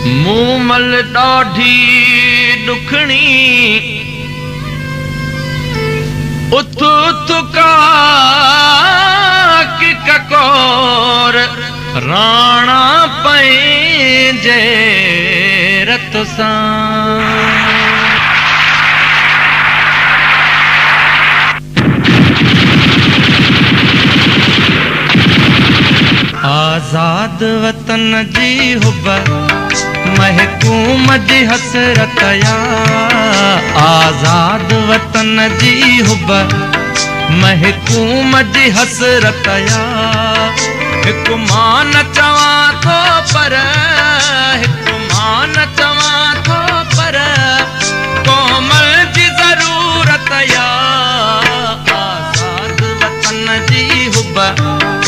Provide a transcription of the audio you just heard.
مومل ڏاڍي ڏکڻي، اٿ اٿ ڪاڪ ڪڪور، راڻا پنهنجي رت سان. آزاد وطن جي حب، محڪوم جي حسرت آ. آزاد وطن جي حب، محڪوم جي حسرت آ. هڪ مان نه چوان ٿو پر، هڪ مان نه چوان ٿو.